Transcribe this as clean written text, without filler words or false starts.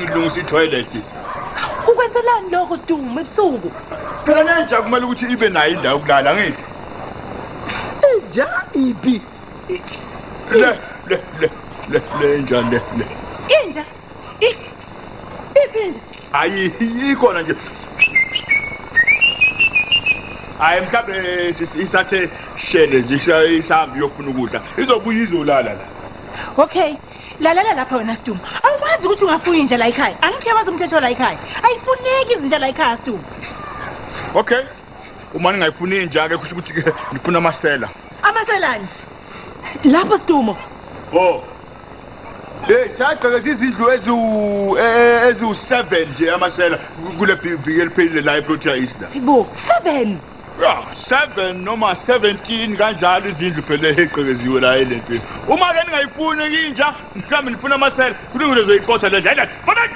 Ngilungisa i-toilet, sisi. Ukwenzelani lokho, Sidumo, ebusuku? Phela nenja kumele ukuthi ibe nayo indawo yokulala, angithi? Inja iphi? Le le le le le inja le le. Inja? Iphi inja? Hayi, ikhona nje. Hayi, mhlawumbe sisi isathe shele nje, isahamba iyofuna ukudla. Izobuya izolala la. Okay. Lalela lapha wena, Sidumo. Awukwazi ukuthi ungafuya inja la ekhaya. Angithi uyawazi umthetho la ekhaya. Ayifuneki izinja la ekhaya, Sidumo. Okay. Uma ningayifuni inja ke, kusho ukuthi ke nifuna amasela. Amaselani? Lapho, Sidumo. Oh. Hey, sagqekeza izindlu eziwu 7 nje amasela kule viki eliphelile la eProtea East la. Bo, 7. Yeah, 7 noma 17 kanjalo izindlu phela egqekeziwe la elentweni. Uma ke ningayifuni inja, mhlawumbe nifuna amasela, kulungile, zoyiqotha le nja.